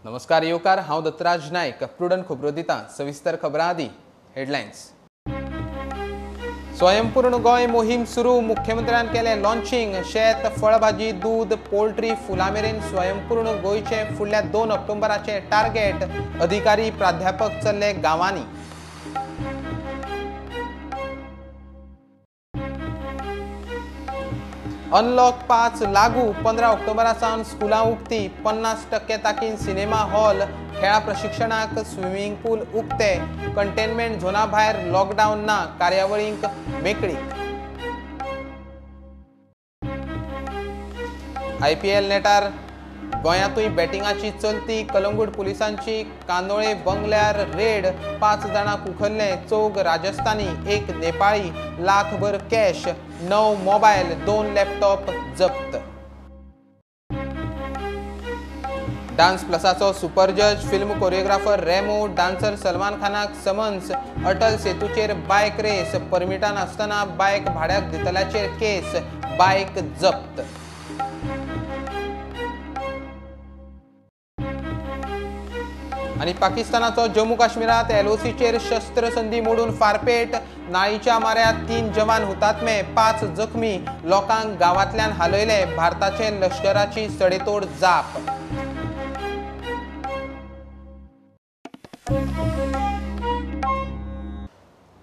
नमस्कार येवकार, हांव दत्तराज नायक. प्रुडंट खबरो दिता. सविस्तर खबरां आदी हेडलायन्स. स्वयंपूर्ण गोंय मोहीम सुरू, मुख्यमंत्र्यान केलें लॉन्चिंग. शेत, फळभाजी, दूद, पोल्ट्री, फुलां मेरेन स्वयंपूर्ण गोंयचें फुडल्या 2 ऑक्टोबराचें टार्गेट. अधिकारी, प्राध्यापक चल्ले गांवांनी. अनलॉक 5 लागू, 15 ऑक्टोबरा सावन स्कुलां उक्ती. 50% ताकीन सिनेमा हॉल, खेळा प्रशिक्षणाक स्विमींग पूल उक्ते. कंटेनमेंट झोना भायर लॉकडावन ना, कार्यावळींक मेकळीक. आयपीएल नेटार गोंयांतूय बॅटिंगाची चलती. कलंगूट पुलिसांची कांदोळे बंगल्यार रेड, 5 जाणांक उखल्ले, 4 राजस्थानी, 1 नेपाळी. लाखभर कॅश, 9 मोबायल, 2 लॅपटॉप जप्त. डान्स प्लसाचो सुपर जज, film choreographer Remo, dancer Salman खानाक समन्स. अटल सेतूचेर बायक रेस, परमिटां नासतना बायक भाड्याक दितल्याचेर केस, बायक जप्त. आनी पाकिस्तानाचो जम्मू काश्मीरांत एलओसीचेर शस्त्रसंधी मोडून फारपेट. नाळीच्या माऱ्यात 3 जवान हुतात्मे, 5 जखमी. लोकांक गांवांतल्यान हालयले. भारताचे लश्कराची सडेतोड जाप.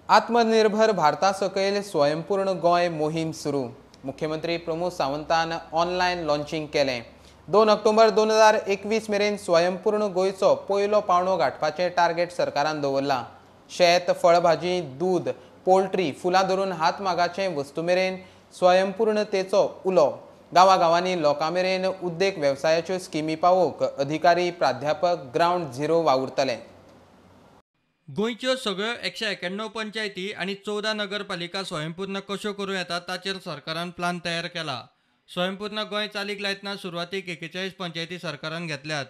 आत्मनिर्भर भारता सकयल स्वयंपूर्ण गोंय मोहीम सुरू. मुख्यमंत्री प्रमोद सावंतान ऑनलायन लॉन्चिंग केलें. 2 ऑक्टोबर 2021 मेरेन स्वयंपूर्ण गोंयचो पयलो पावंडो गांठपाचें टार्गेट सरकारान दवरलां. शेत, फळभाजी, दूद, पोल्ट्री, फुलां धरून हातमागाचे वस्तू मेरेन स्वयंपूर्णतेचो उलो. गांवागांवांनी लोकां मेरेन उद्देग वेवसायाच्यो स्किमी पावोवंक अधिकारी, प्राध्यापक ग्रावंड झिरो वावुरतले. गोंयच्यो सगळ्यो 191 पंचायती आनी 14 नगरपालिका स्वयंपूर्ण कश्यो करूं येता ताचेर सरकारान प्लान तयार केला. स्वयंपूर्ण गोंय चालीक लायतना सुरवातीक 41 पंचायती सरकारान घेतल्यात.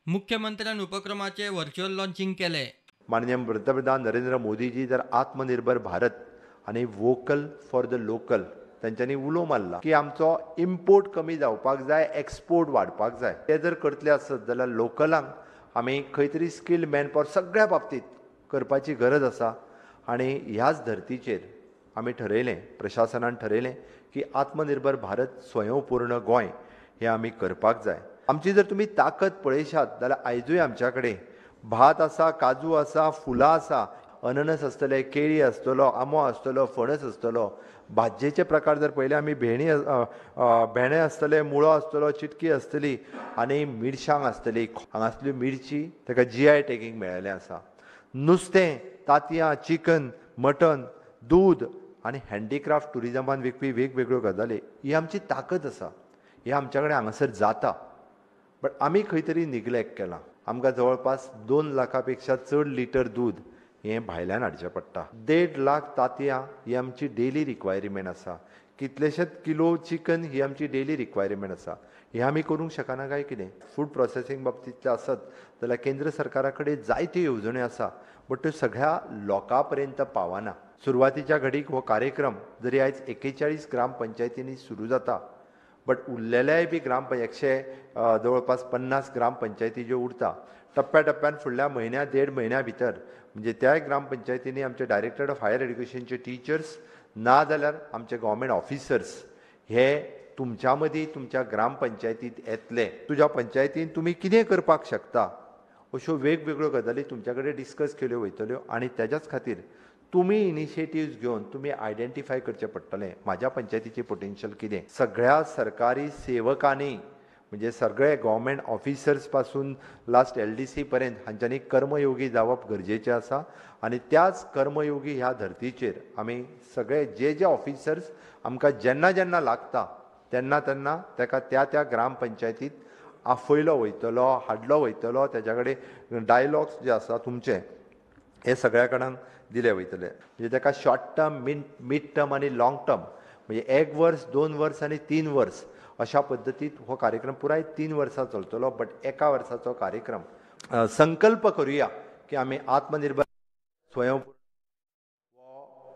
मुख्यमंत्र्यान उपक्रमाचे व्हर्च्युअल लॉन्चिंग केले. माननीय पंतप्रधान नरेंद्र मोदीजी जर आत्मनिर्भर भारत आनी वोकल फॉर the local तांच्यांनी उलो मारला की आमचो इम्पोर्ट कमी जावपाक जाय, एक्सपोर्ट वाडपाक जाय. ते जर करतले आसत जाल्यार लोकलांक आमी खंय तरी स्किल्ड मॅनपावर सगळ्या बाबतींत करपाची गरज आसा. आनी ह्याच धर्तीचेर आमी ठरयलें, प्रशासनान ठरयलें की आत्मनिर्भर भारत स्वयंपूर्ण गोंय हें आमी करपाक जाय. आमची जर तुमी ताकद पळयशात जाल्यार आयजूय आमच्या कडेन भात आसा, काजू आसा, फुलां आसा, अननस आसतले, केळी आसतलो, आंबो आसतलो, फणस आसतलो. भाजयेचे प्रकार जर पळयले आमी भेणी भेणे आसतले, मुळो आसतलो, चिटकी आसतली आनी मिरसांग आसतली. हांगासली मिरची ताका जीआय टॅगींग मेळिल्लें आसा. नुस्तें, तांतयां, चिकन, मटन, दूद आनी हँडीक्राफ्ट टुरिजमान विकपी वेगवेगळ्यो गजाली ही आमची ताकद आसा. हे आमच्या कडेन हांगासर जाता, बट आमी खंय तरी निग्लेक्ट केलां. आमकां जवळपास 2 लाखां पेक्षा चड लिटर दूद हें भायल्यान हाडचें पडटा. 1.5 लाख तांतयां ही आमची डेली रिक्वायरमेंट आसा. कितलेशेच किलो चिकन ही आमची डेली रिक्वायरमेंट आसा. हें आमी करूंक शकना काय कितें? फूड प्रोसेसींग बाबतींतलें आसत जाल्यार केंद्र सरकारा कडेन जायत्यो येवजण्यो आसा, बट त्यो सगळ्या लोकां पर्यंत पावना. सुरवातीच्या घडीक हो कार्यक्रम जरी आयज 41 ग्रामपंचायतींनी सुरू जाता, बट उरलेल्याय बी ग्रामपंचायत जवळपास 50 ग्रामपंचायती ज्यो उरता, टप्प्या टप्प्यान फुडल्या म्हयन्या 1.5 म्हयन्या भितर म्हणजे त्याय ग्रामपंचायतींनी आमचे डायरेक्टर ऑफ हायर एड्युकेशनचे टिचर्स ना जाल्यार आमचे गव्हर्मेंट ऑफिसर्स हे तुमच्या मदीं तुमच्या ग्रामपंचायतींत येतले. तुज्या पंचायतीन तुमी कितें करपाक शकता अश्यो वेगवेगळ्यो गजाली तुमच्या कडेन डिस्कस केल्यो वयतल्यो. आनी तेज्याच खातीर तुमी इनिशिएटिव्स घेवन तुमी आयडेंटिफाय करचें पडटलें म्हाज्या पंचायतीचें पोटेन्शियल कितें. सगळ्या सरकारी सेवकांनी म्हणजे सगळे गव्हर्मेंट ऑफिसर्स पासून लास्ट LDC पर्यंत हांच्यांनी कर्मयोगी जावप गरजेचें आसा. आनी त्याच कर्मयोगी ह्या धर्तीचेर आमी सगळे जे जे ऑफिसर्स आमकां जेन्ना जेन्ना लागता तेन्ना तेन्ना ताका त्या त्या ग्रामपंचायतीत आफयलो वयतलो, हाडलो वयतलो. तेज्या कडेन डायलॉग्स जे आसा तुमचे हे सगळ्या कडेन दिले वयतले. म्हणजे ताका शॉर्ट टर्म, मिड टर्म आनी लाँग टर्म म्हणजे 1 वर्स, 2 वर्स आनी 3 वर्स अशा पद्दतीत हो कार्यक्रम पुराय 3 वर्सां चलतलो. बट 1 वर्साचो कार्यक्रम. संकल्प करुया की आमी आत्मनिर्भर स्वयंपूर्ण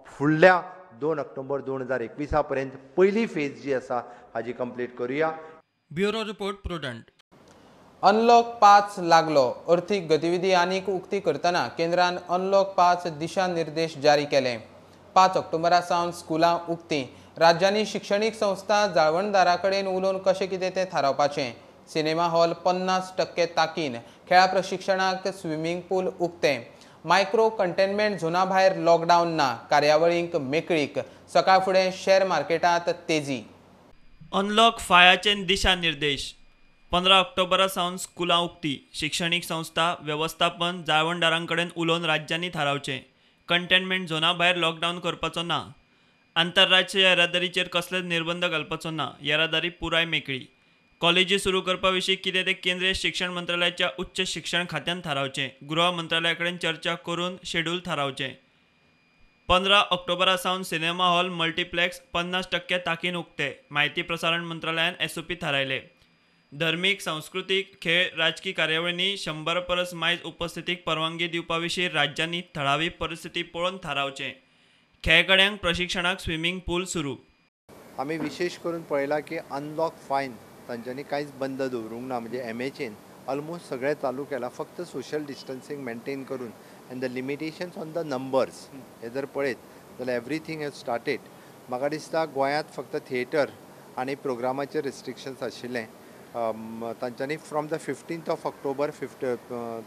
फुडल्या 2 ऑक्टोबर 2021 पर्यंत पयली फेज जी आसा हाजी कंप्लीट करूया. Bureau report, Prudent. अनलॉक 5 लागलो. अर्थीक गतिविधी आनीक उक्ती करतना केंद्रान अनलॉक 5 दिशानिर्देश जारी केले. 5 ऑक्टोबरा सावन स्कुलां उक्ती. राज्यांनी शिक्षणीक संस्था जाळवणदारा कडेन उलोवन कशें कितें तें थारावपाचें. Cinema hall 50% ताकीन. खेळा प्रशिक्षणाक स्विमींग पूल उक्तें. मायक्रो कंटेनमेंट झोना भायर लॉकडावन ना. कार्यावळींक मेकळीक. सकाळ फुडें शेअर मार्केटांत तेजी. अनलॉक 5 दिशानिर्देश. 15 ऑक्टोबरा सावन स्कुलां उक्ती. शिक्षणीक संस्था वेवस्थापन जाळवणदारां कडेन उलोवन राज्यांनी थारावचें. कंटेनमेंट झोना भायर लॉकडावन करपाचो ना. आंतरराष्ट्रीय येरादारीचेर कसलेच निर्बंध घालपाचो ना. येरादारी पुराय मेकळी. कॉलेजी सुरू करपा विशीं कितें तें केंद्रीय शिक्षण मंत्रालयाच्या उच्च शिक्षण खात्यान थारावचें. गृह मंत्रालया कडेन चर्चा करून शेड्यूल थारावचें. 15 ऑक्टोबरा सावन सिनेमा हॉल मल्टिप्लेक्स 50% ताकीन उक्ते. म्हायती प्रसारण मंत्रालयान SOP थारायले. धर्मीक, सांस्कृतीक, खेळ, राजकी कार्यावळींनी 100 परस मायज उपस्थितीक परवानगी दिवपा विशीं राज्यांनी थळावी परिस्थिती पळोवन थारावचें. खेळगड्यांक प्रशिक्षणाक स्विमींग पूल सुरू. आमी विशेष करून पळयलां की अनलॉक 5 तांच्यांनी कांयच बंद दवरूंक ना. म्हणजे MHN almost सगळें चालू केलां, फक्त सोशल डिस्टन्सींग मेंटेन करून and the limitations on the numbers हे जर पळयत जाल्यार एवरीथींग हॅज स्टार्टेड. म्हाका दिसता गोंयांत फक्त थिएटर आनी प्रोग्रामाचेर रिस्ट्रिक्शन्स आशिल्लें. तांच्यांनी from the 15th of October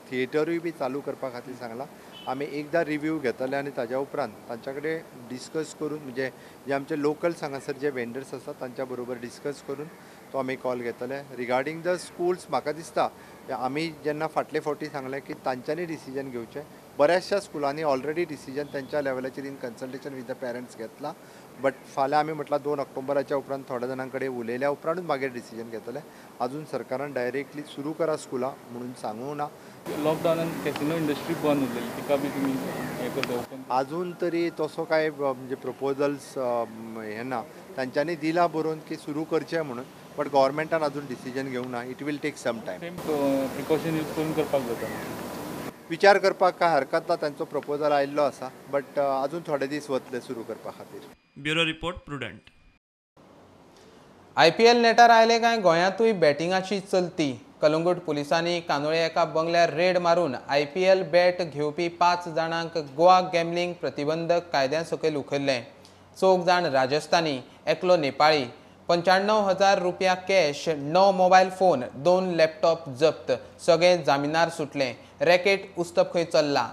थिएटरूय बी चालू करपा खातीर सांगलां. आमी एकदां रिव्यू घेतले आनी ताज्या उपरांत तांच्या कडेन डिस्कस करून, म्हणजे जे आमचे लोकल्स हांगासर जे वेंडर्स आसात तांच्या बरोबर डिस्कस करून तो आमी कॉल घेतले. रिगार्डींग the schools म्हाका दिसता आमी जेन्ना फाटले फावटी सांगलें की तांच्यांनी डिसिजन घेवचें, बऱ्याचशा स्कुलांनी ऑलरेडी डिसिजन तांच्या लेवलाचेर in consultation with the parents घेतला. बट फाल्यां आमी म्हटलां 2 ऑक्टोबराच्या उपरांत थोड्या जाणां कडेन उलयल्या उपरांतूच मागीर डिसिजन घेतले. अजून सरकारान डायरेक्टली सुरू करा स्कुलां म्हणून सांगूंक ना. लॉकडावनान कॅसिनो इंडस्ट्री बंद उरलेली, तिका बी तुमी हें करता ओपन? अजून तरी तसो कांय म्हणजे प्रपोजल्स हें ना. तांच्यांनी दिलां बरोवन की सुरू करचें म्हणून, बट गव्हर्मेंटान अजून डिसिजन घेवंक ना. It will take some time. Same precaution use करून करपाक जाता. विचार करपाक काय हरकत ना, तांचो प्रपोजल आयिल्लो आसा, बट अजून थोडे दीस वतले सुरू करपा खातीर. Bureau report, Prudent. IPL नेटार आयले काय गोंयांतूय बॅटिंगाची चलती. कलंगूट पुलिसांनी कांदोळे एका बंगल्यार रेड मारून IPL bat घेवपी 5 जाणांक गोवा गॅमलिंग प्रतिबंधक कायद्या सकयल उखल्लें. 4 जाण राजस्थानी, एकलो नेपाळी. 95,000 रुपया cash, 9 mobile phone, 2 laptop जप्त. सगळे जामिनार सुटले. रॅकेट उस्तप खंय चल्ला.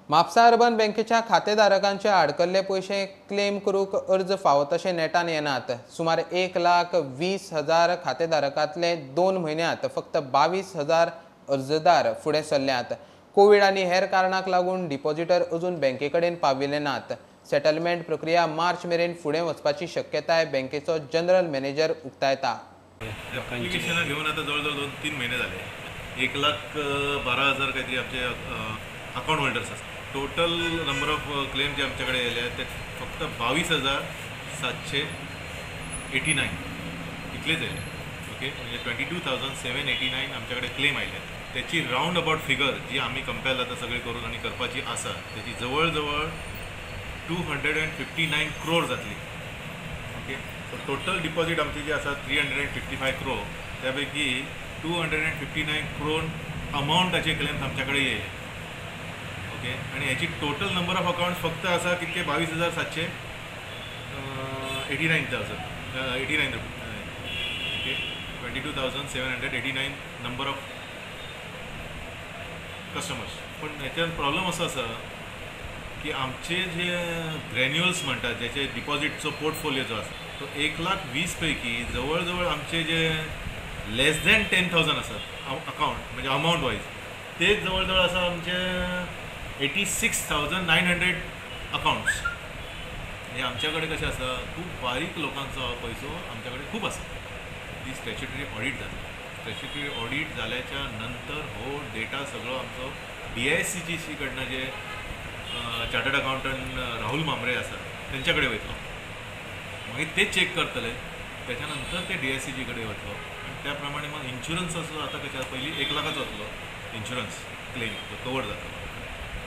म्हापसा अर्बन बँकेच्या खातेधारकांचे आडकल्ले पयशे क्लेम करूंक अर्ज फावो तशे नेटान येनात. सुमार 1,20,000 खातेधारकांतले 2 म्हयन्यांत फक्त 22,000 अर्जदार फुडें सरल्यात. कोवीड आनी हेर कारणाक लागून डिपॉझिटर अजून बँके कडेन पाविल्ले नात. सेटलमेंट प्रक्रिया मार्च मेरेन फुडें वचपाची शक्यताय बँकेचो जनरल मॅनेजर उक्तायता. एप्लिकेशनां घेवन आतां जवळ जवळ 2-3 म्हयने जाले. 1,12,000 कांयतरी आमचे अकावंट होल्डर्स आसा. टोटल नंबर ऑफ क्लेम जे आमचे कडेन येयले ते फक्त 22,789 इतलेच येयले. ओके, म्हणजे 22,789 आमचे कडेन क्लेम आयले. त्याची रावंड अबाउट फिगर जी आमी कंपेर आतां सगळी करून आनी करपाची आसा त्याची जवळ जवळ 259 क्रोर जातली. ओके, सो टोटल डिपॉझिट आमची जी आसा 355 क्रोर, त्या पैकी 259 क्रोर अमावंटाचे क्लेम्स आमच्या कडेन येयले. ओके, आनी हेची टोटल नंबर ऑफ अकावंट फक्त आसा कितके 22,789,000 89. Okay, 22,789 number of customers. पण हेच्यान प्रॉब्लम असो आसा की आमचे जे ग्रॅन्युअल्स म्हणटात, ज्याचे डिपॉझिटचो पोर्टफोलियो जो आसा तो 1,20,000 पैकी जवळ जवळ आमचे जे लेस दॅन 10,000 आसात अकावंट, म्हणजे अमावंट वायज ते जवळ जवळ आसा आमचे 86,900 अकावंट्स. म्हणजे आमच्या कडेन कशें आसा, खूब बारीक लोकांचो पयसो आमच्या कडेन खूब आसा. ती स्टॅच्युटरी ऑडीट जाता. स्टॅच्युटरी ऑडीट जाल्याच्या नंतर हो डेटा सगळो आमचो DICGC कडनं जे चार्टर्ड अकाउंटंट राहुल मामरे आसा तेंच्या कडेन वयतलो, मागीर ते चॅक करतले, त्याच्या नंतर ते DICG कडेन वतलो आनी त्या प्रमाणे मग इन्शुरन्साचो आतां कशें पयलीं 1 लाखाचो वतलो इन्शुरन्स क्लेम जो कवर जातलो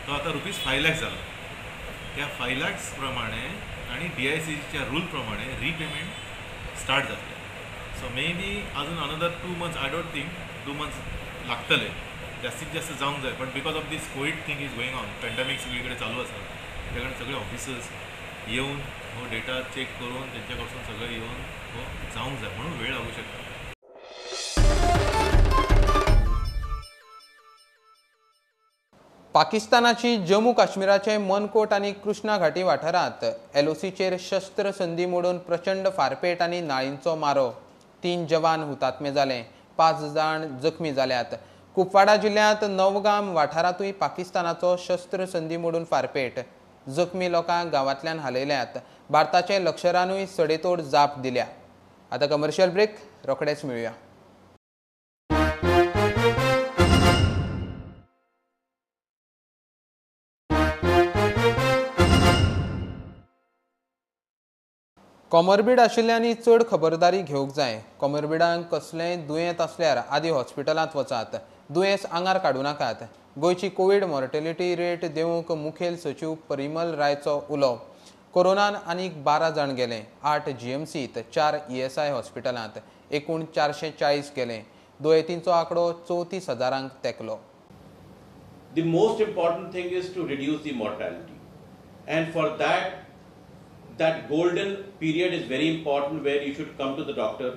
तो आतां ₹5 लाख जालो. त्या 5 लाख्स प्रमाणे आनी DICGच्या रूल प्रमाणे रिपेमेंट स्टार्ट जातलें. सो मे बी अजून another 2 months, I don't think 2 months लागतले जास्तीत जास्त जावंक जाय, but because of this COVID thing is going on, pandemic सगळी कडेन चालू आसा, त्या कारणान सगळे ऑफिसर्स येवन हो डेटा चॅक करून तेंच्या कडसून सगळें येवन हो जावंक जाय, म्हणून वेळ लागू शकता. पाकिस्तानाची जम्मू काश्मीराचे मनकोट आनी कृष्णा घाटी वाठारांत एलओसीचेर शस्त्रसंधी मोडून प्रचंड फारपेट आनी नाळींचो मारो. 3 जवान हुतात्मे जाले, 5 जाण जखमी जाल्यात. कुपवाडा जिल्ल्यांत नवगाम वाठारांतूय पाकिस्तानाचो शस्त्रसंधी मोडून फारपेट. जखमी लोकांक गांवांतल्यान हालयल्यात. भारताचे लश्करानूय सडेतोड जाप दिल्या. आतां कमर्शियल ब्रेक, रोखडेच मेळुया. कॉमर्बीड आशिल्ल्यांनी चड खबरदारी घेवंक जाय. कॉमर्बिडांक कसलेंय दुयेंत आसल्यार आदी हॉस्पिटलांत वचात. दुयेंस आंगार काडूं नाकात. गोंयची कोवीड मॉर्टेलिटी रेट देंवूंक मुखेल सचीव परिमल रायचो उलो. कोरोनान आनीक 12 जाण गेले, 8 जीएमसीत, 4 ईएसआय हॉस्पिटलांत, एकूण 440 गेले. दुयेंतींचो आंकडो 34,000 तेंकलो. The most important thing is to reduce the mortality, and for that, that golden period is very important where you should come to the doctor.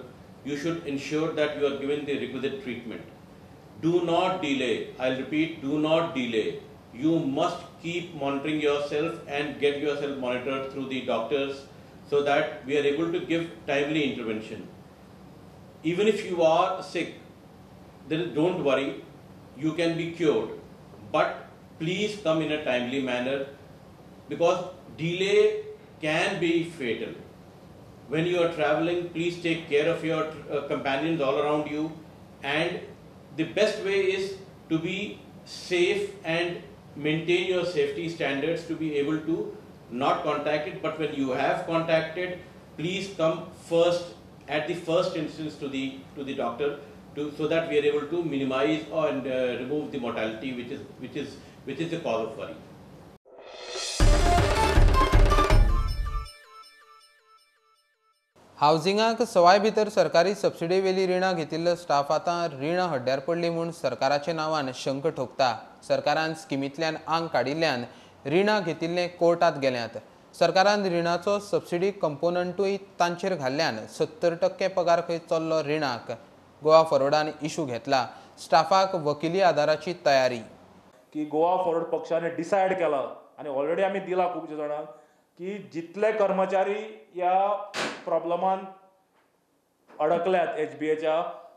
You should ensure that you are given the requisite treatment. Do not delay. I'll repeat, do not delay. You must keep monitoring yourself and get yourself monitored through the doctors so that we are able to give timely intervention. Even if you are sick, then don't worry, you can be cured. But please come in a timely manner, because delay can be fatal. When you are traveling, please take care of your companions all around you, and the best way is to be safe and maintain your safety standards to be able to not contact it. But when you have contacted, please come first at the first instance to the doctor, so that we are able to minimize and remove the mortality, which is the cause of worry. हावजिंगाक सवाय भितर सरकारी subsidy वेली रिणां घेतिल्लो staff आतां रिणां हड्ड्यार पडली म्हूण सरकाराच्या नांवान शंक ठोकता. सरकारान स्किमींतल्यान आंग काडिल्ल्यान रिणां घेतिल्ले कोर्टांत गेल्यात. सरकारान रिणाचो सबसिडी कंपोनंटूय तांचेर घाल्ल्यान 70% पगार खंय चल्लो रिणाक. गोवा फॉरवर्डान इशू घेतला. स्टाफाक वकिली आदाराची तयारी. की गोवा फॉरवर्ड पक्षाने डिसायड केला आनी ऑलरेडी आमी दिला खुबशे जाणांक की जितले कर्मचारी ह्या प्रॉब्लमान अडकल्यात एचबीएच्या,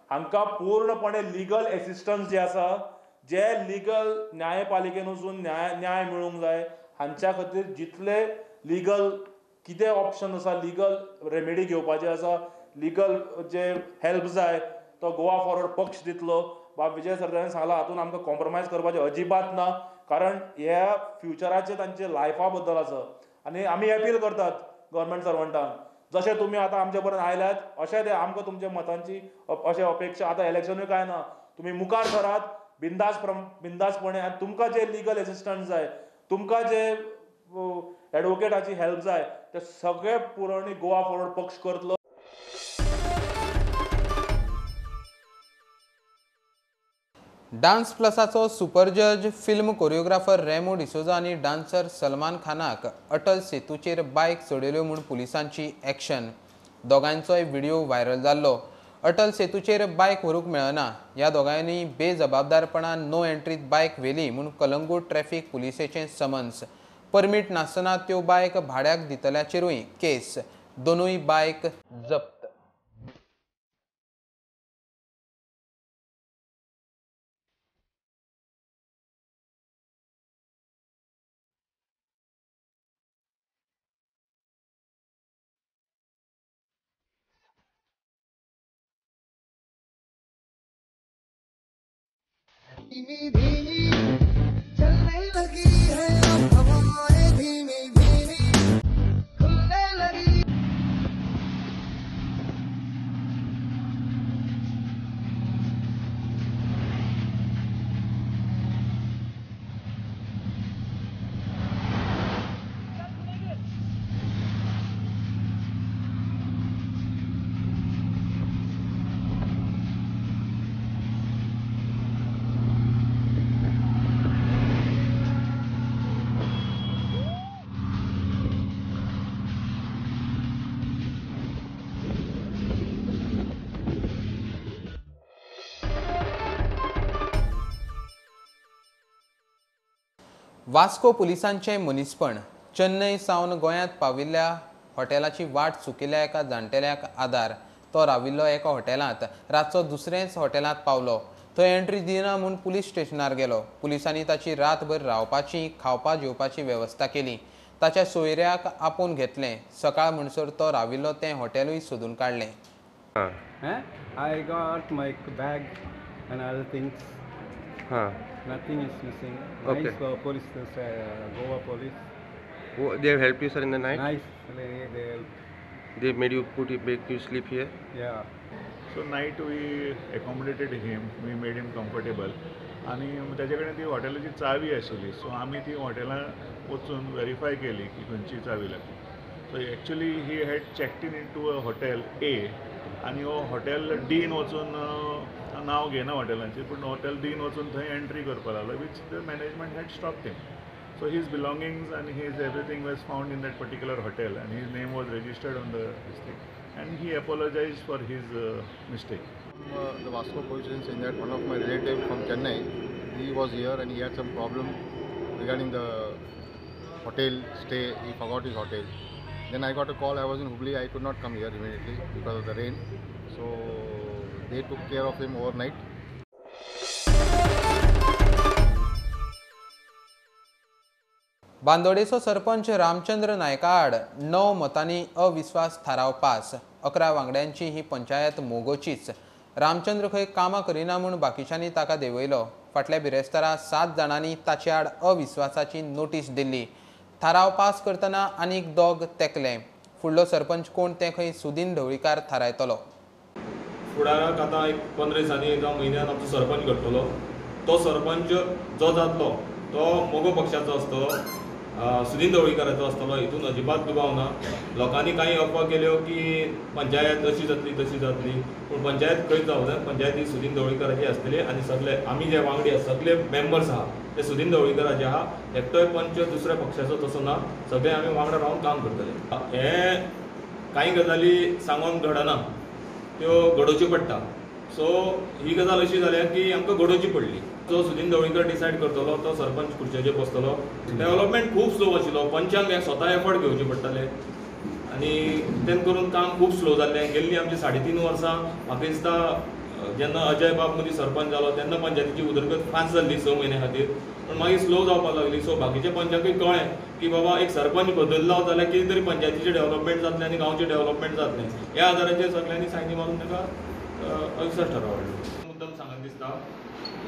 हांकां पूर्णपणे लिगल एसिस्टन्स जे आसा, जे लिगल न्यायपालिकेन वचून न्याय मेळूंक जाय, हांच्या खातीर जितले लिगल कितें ऑप्शन आसा, लिगल रेमेडी घेवपाची आसा, लिगल जे हेल्प जाय तो गोवा फॉरवर्ड पक्ष दितलो. बाब विजय सरदेसायान सांगलां हातूंत आमकां कॉम्प्रोमायज करपाचें अजिबात ना, कारण ह्या फ्युचराचे तांचे लायफा बद्दल आसा. आनी आमी अपील करतात गव्हर्मेंट सर्वंटांक, जशें तुमी आतां आमचे पर्यंत आयल्यात अशें ते आमकां तुमच्या मतांची अशें अपेक्षा. आतां इलेक्शनूय कांय ना, तुमी मुखार सरात बिंदासपणे आनी तुमकां जे लिगल एसिस्टन्स जाय, तुमकां जे एडवोकेटाची हेल्प जाय, ते सगळे पुरवणी गोवा फॉरवर्ड पक्ष करतलो. डान्स प्लसाचो सुपर जज फिल्म कोरियोग्राफर रेमो डिसोजा आनी डान्सर सलमान खानाक अटल सेतूचेर बायक चडयल्यो म्हूण पुलिसांची एक्शन. दोगांचोय व्हिडिओ व्हायरल जाल्लो. अटल सेतूचेर बायक व्हरूंक मेळना, ह्या दोगांयनी बेजबाबदारपणान नो एंट्रीत बायक व्हेली म्हूण कलंगूट ट्रॅफिक पुलिसेचें समन्स. परमीट नासतना त्यो बायक भाड्याक दितल्याचेरूय केस. दोनूय बायक जप्त. धीमी धीमी चलने लगी है हवाएं, धीमी धीमी खुलने लगी. वास्को पुलिसांचें मनीसपण. चेन्नय सावन गोंयांत पाविल्ल्या हॉटेलाची वाट चुकिल्ल्या एका जाणटेल्याक आदार. तो राविल्लो एका हॉटेलांत, रातचो दुसरेंच हॉटेलांत पावलो. थंय एंट्री दिना म्हूण पुलीस स्टेशनार गेलो. पुलिसांनी ताची रातभर रावपाची, खावपा जेवपाची वेवस्था केली. ताच्या सोयऱ्याक आपोवन घेतलें. सकाळ म्हणसर तो राविल्लो तें हॉटेलूय सोदून काडलें. I got my bag and other things. Nothing is missing. Okay. Nice police, Goa police. Oh, they have helped you, sir, in the night? Nice. They helped. They made you make you sleep here? Yeah. So night we accommodated him, we made him comfortable. आनी ताजे कडेन ती हॉटेलाची चावी आशिल्ली, so आमी ती हॉटेलां वचून वेरीफाय केली की खंयची चावी लागली. So actually he had checked in into a hotel A आनी हो हॉटेल डीन वचून, नांव घेयना हॉटेलांचें, पूण हॉटेल डीन वचून थंय एंट्री करपाक लागलो, which the management had stopped him. So his belongings and his everything was found in that particular hotel and his name was registered on the this thing and he apologise for his mistake. The Vasco position saying that one of my relative from Chennai, he was here and he had some problem regarding the hotel stay. He forgot his hotel. Then I got a call. I was in Hubli. I could not come here immediately because of the rain. So they took care of him overnight. बांदोडेचो sarpanch Ramchandra नायका आड 9 मतांनी अविस्वास थाराव pass. 11 वांगड्यांची ही पंचायत मोगोचीच. रामचंद्र खंय कामां करिना म्हूण बाकीच्यांनी ताका देंवयलो. फाटल्या बिरेस्तारा 7 जाणांनी ताचे आड अविस्वासाची नोटीस दिल्ली. थाराव पास करतना आनीक दोग तेकले. फुडलो सरपंच कोण तें खंय सुदीन ढवळीकार थारायतलो. फुडाराक आतां एक 15 दिसांनी जावं म्हयन्यान आमचो सरपंच घडटलो. तो सरपंच जो जातलो तो मोगो पक्षाचो आसतलो, सुदीन ढवळीकाराचो आसतलो, हितून अजिबात दुबाव ना. लोकांनी कांय अफवा केल्यो की पंचायत अशी जातली तशी जातली, पूण पंचायत खंयच जावना. पंचायत ही सुदीन ढवळीकाराची आसतली आनी सगळे आमी जे वांगडी आसा, सगळे मेंबर्स आहा ते सुदीन ढवळीकाराचे आहा. एकटोय पंच दुसऱ्या पक्षाचो तसो ना. सगळे आमी वांगडा रावन काम करतले. हे कांय गजाली सांगून घडना, त्यो घडोवच्यो पडटा. सो ही गजाल अशी जाल्या की आमकां घडोवची पडली. जो सुदीन ढवळीकर डिसायड करतलो तो सरपंच खुर्चेचेर बसतलो. डेव्हलपमेंट खूब स्लो आशिल्लो, पंचांक स्वता एफर्ट घेवचे पडटाले आनी तें करून काम खूब स्लो जाल्लें. गेल्ली आमची 3.5 वर्सां म्हाका दिसता जेन्ना अजय बाब मदीं सरपंच जालो तेन्ना पंचायतीची उदरगत फास्ट जाल्ली 6 म्हयन्या खातीर, पूण मागीर स्लो जावपाक लागली. सो बाकीच्या पंचांकूय कळ्ळें की बाबा एक सरपंच बदल्लो जाल्यार कितें तरी पंचायतीचें डेव्हलपमेंट जातलें आनी गांवचें डेव्हलपमेंट जातलें. ह्या आदाराचेर सगळ्यांनी सायनी मारून ताका अविस्वास थाराव हाडलो. मुद्दम सांगन दिसता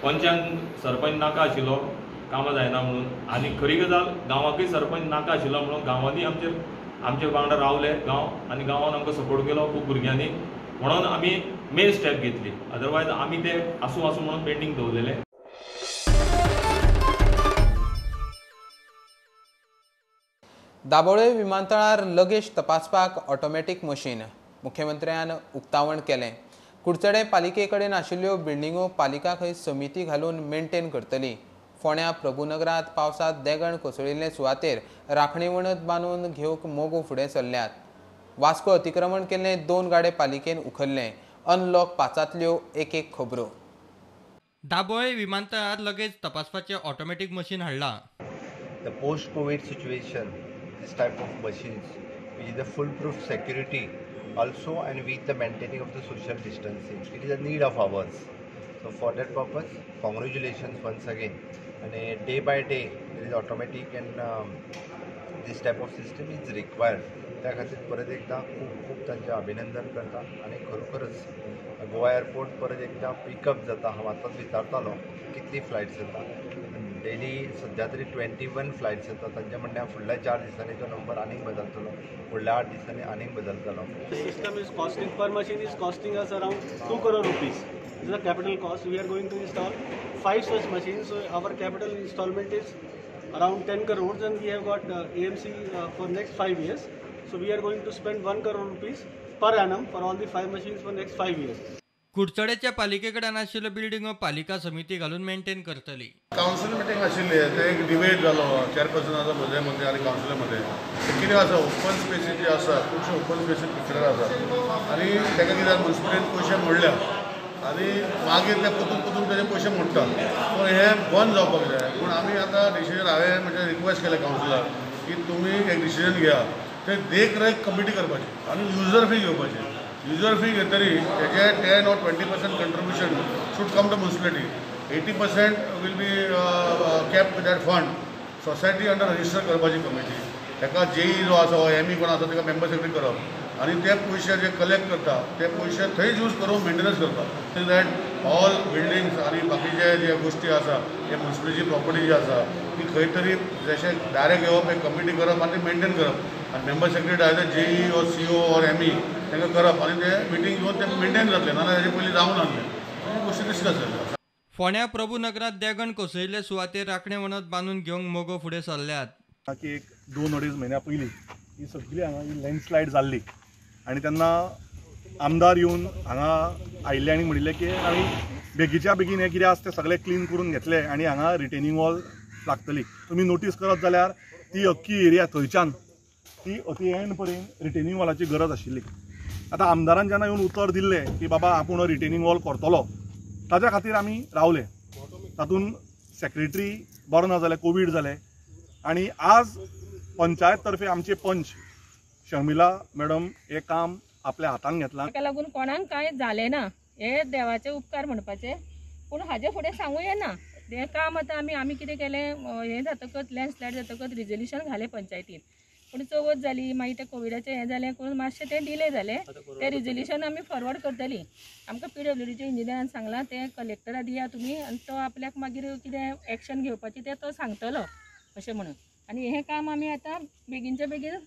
पंचांक सरपंच नाका आशिल्लो, कामां जायना म्हणून, आनी खरी गजाल गांवाकूय सरपंच नाका आशिल्लो म्हणून गांवांनी आमचे वांगडा रावले गांव आनी गांवान आमकां सपोर्ट केलो खूब भुरग्यांनी, म्हणून आमी मेन स्टेप घेतली. अदरवायज आमी ते आसूं आसूं म्हणून पेंडींग दवरलेले. दाबोळे विमानतळार लगेज तपासपाक ऑटोमॅटीक मशीन मुख्यमंत्र्यान उक्तावण केलें. कुडचडें पालिके कडेन आशिल्ल्यो बिल्डिंगो पालिका खंय समिती घालून मेंटेन करतली. फोंड्या प्रभुनगरांत पावसांत देगण कोसळिल्ले सुवातेर राखणे वणत बांदून घेवंक मोगो फुडें सरल्यात. वास्को अतिक्रमण केल्ले 2 गाडे पालिकेन उखल्ले. अनलॉक 5ांतल्यो एक एक खबरो. दाबोळे विमानतळार लगेज तपासपाचें ऑटोमॅटीक मशीन हाडलां. The post COVID situation, this type of machines which is the foolproof security also and with the maintaining of the social distancing, it is a need of ours. So for that purpose, congratulations once again. And day by day it is automatic and this type of system is required. त्या खातीर परत एकदा खूब खूब तांचें अभिनंदन करता आनी खरोखरच गोवा एअरपोर्ट परत एकदा पिकअप जाता. हांव आतांच विचारतालो कितली फ्लायट्स येता डेली, सद्या तरी 21 फ्लायट्स येता. तांच्या म्हणण्यां फुडल्या 4 दिसांनी तो नंबर आनीक बदलतलो, फुडल्या 8 दिसांनी आनीक बदलतलो. System is costing per machine is costing us around 2 crore rupees. This is a capital cost. We are going to install 5 such machines, so our capital installment is around 10 crores and we have got AMC for next 5 years. So we are going to spend 1 crore rupees per annum for all the 5 machines for next 5 years. कुडचडेच्या पालिके कडेन आशिल्ल्यो बिल्डिंगो पालिका समिती घालून maintain करतली. Council meeting आशिल्ली, ते एक डिबेट जालो चेअरपर्सनाचो म्हजे मदीं आनी कावन्सिला मदीं. कितें आसा, ओपन स्पेसी जी आसा, खुबशे ओपन स्पेसी पिक्चर आसा आनी ताका कितें म्युनिसिपलिटीन पयशे मोडल्या, आनी मागीर ते पोतून पोतून तेजे पयशे मोडटा. सो हें बंद जावपाक जाय. पूण आमी आतां डिसिजन हांवें म्हणजे रिक्वेस्ट केलें कावन्सिलाक की तुमी एक डिसिजन घेया, ते देखरेख कमिटी करपाची आनी युजर फी घेवपाची. युजर फी घेतरी तेजे 10 or 20% contribution should come to municipality. 80% will be kept that fund. Society under register करपाची कमिटी, ताका जेई जो आसा हो एम ई कोण आसा ताका मेंबर सेक्रेटरी करप आनी ते पयशे जे कलेक्ट करता ते पयशे थंयच यूज करून मेंटेनन्स करपाक. That all buildings आनी बाकीचे जे गोश्टी आसा हे म्युनिसिपलिटीची प्रॉपर्टी जी आसा ती खंय तरी जशें डायरेक्ट येवप एक कमिटी करप आनी ती मेंटेन करप आनी member secretary either JE or CO or ME तांकां करप आनी ते मिटींग घेवन ते मेंटेन जातले, नाजाल्यार तेजे पयलीं जावंक नासलें. ही गोश्टी डिस्कस जाल्यो. फोंड्या प्रभुनगरांत देगण कोसळिल्ले सुवातेर राखणे वणत बांदून घेवंक मगो फुडें सरल्यात. की एक 2-2.5 म्हयन्या पयलीं ही सगळी हांगा ही लँडस्लायड जाल्ली आनी तेन्ना आमदार येवन हांगा आयिल्ले आनी म्हणिल्लें की आमी बेगीच्या बेगीन हें कितें आसा तें सगळें क्लीन करून घेतलें आनी हांगा रिटेनिंग वॉल लागतली. तुमी नोटीस करत जाल्यार ती अख्खी एरिया थंयच्यान ती अती एंड पर्यंत रिटेनिंग वॉलाची गरज आशिल्ली. आतां आमदारान जेन्ना येवन उतर दिल्लें की बाबा आपूण रिटेनिंग वॉल करतलो, ताच्या खातीर आमी रावले. तातूंत सेक्रेटरी बरो ना जालें, कोवीड जालें आनी आज पंचायत तर्फे आमचे पंच शर्मिला मॅडम हें काम आपल्या हातान घेतलां. ताका लागून कोणाक कांय जालें ना हे देवाचे उपकार म्हणपाचे. पूण हाजे फुडें सांगूं येना. हें काम आतां आमी कितें केलें, हें जातकच लँडस्लायड जातकच रिजोल्युशन घालें पंचायतीन. पूण चवथ जाली, मागीर तें कोविडाचें हें जालें करून मातशें तें डिले जालें. तें रिजोल्युशन आमी फॉरवर्ड करतलीं. आमकां PWDच्या इंजिनियरान सांगलां तें कलेक्टरा दिया तुमी आनी तो आपल्याक मागीर कितें एक्शन घेवपाचें तें तो सांगतलो अशें म्हणून. आनी हें काम आमी आतां बेगीनच्या बेगीन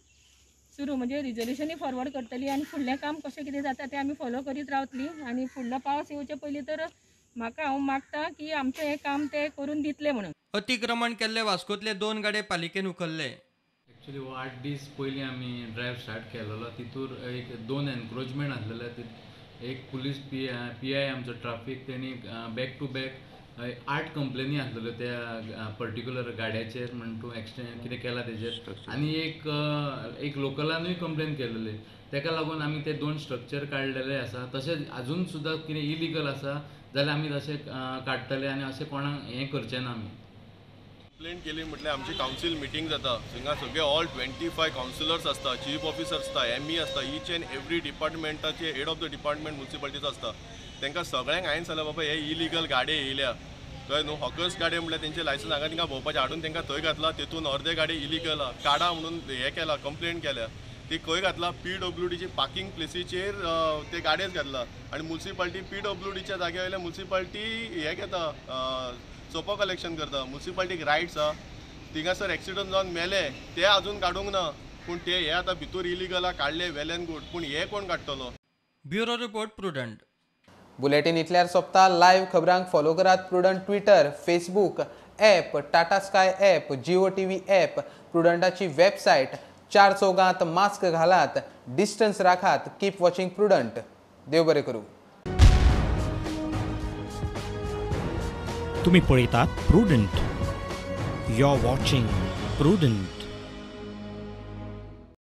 सुरू म्हणजे रिजोल्युशनूय फॉरवर्ड करतली आनी फुडलें काम कशें कितें जाता तें आमी फॉलो करीत रावतली. आनी फुडलो पावस येवचे पयलीं तर म्हाका हांव मागता की आमचें हें काम ते करून दितले म्हणून. अतिक्रमण केल्ले वास्कोतले 2 गाडे पालिकेन उखल्ले. एक्चुअली हो 8 दीस पयलीं आमी ड्रायव्ह स्टार्ट केलेलो. तितूर एक 2 एनक्रोचमेंट आसलेले. एक पुलीस PI आमचो ट्राफीक तेणी बॅक टू बॅक 8 कंप्लेनी आसलेल्यो त्या पर्टिक्युलर गाड्याचेर म्हण तूं एक्सटेंड कितें केलां तेजेर. आनी एक लोकलानूय कंप्लेन केलेली. तेका लागून आमी ते 2 स्ट्रक्चर काडलेले आसा. तशेंच आजून सुद्दां कितें इलिगल आसा जाल्यार आमी तशें काडटले आनी अशें कोणाक हें करचें ना. आमी कंप्लेन केली म्हटल्यार आमची कावन्सील मिटींग जाता. थिंगा सगळे ऑल 25 कावन्सिलर्स आसता, चीफ ऑफिसर आसता, ME आसता, ईच एंड एवरी डिपार्टमेंटाचे हेड ऑफ the department म्युनिसिपालिटीचो आसता. तांकां सगळ्यांक हांवें सांगलें बाबा हे इलिगल गाडये येयल्या, कळ्ळें न्हू. हॉकर्स गाडये म्हळ्यार तेंचे लायसन्स हांगा तिंगा भोंवपाचें हाडून तांकां थंय घातला. तेतून अर्दे गाडी इलिगल आहा, काडा म्हणून हें केलां, कंप्लेन केल्या. ती खंय घातला, PWDची पार्किंग प्लेसीचेर ते गाडयेच घातला. आनी म्युनिसिपालिटी PWDच्या जाग्या वयल्या म्युनिसिपालिटी हें घेता, सोपो कलेक्शन करता. म्युनिसिपालिटीक रायट्स आहा. थिंगासर एक्सिडंट जावन मेले ते अजून काडूंक ना, पूण ते हे आतां भितूर इलिगल आहा काडले वेल एंड गूड, पूण हे कोण काडटलो. Bureau report, Prudent. Bulletin इतल्यार सोंपता. लायव्ह खबरांक फॉलो करात Prudent Twitter, Facebook app, Tata Sky app, Jio TV app, प्रुडंटाची website. 4 चौगांत मास्क घालात, डिस्टन्स राखात. Keep watching Prudent. देव बरें करूं. तुम्ही पळयतात Prudent. You are watching Prudent.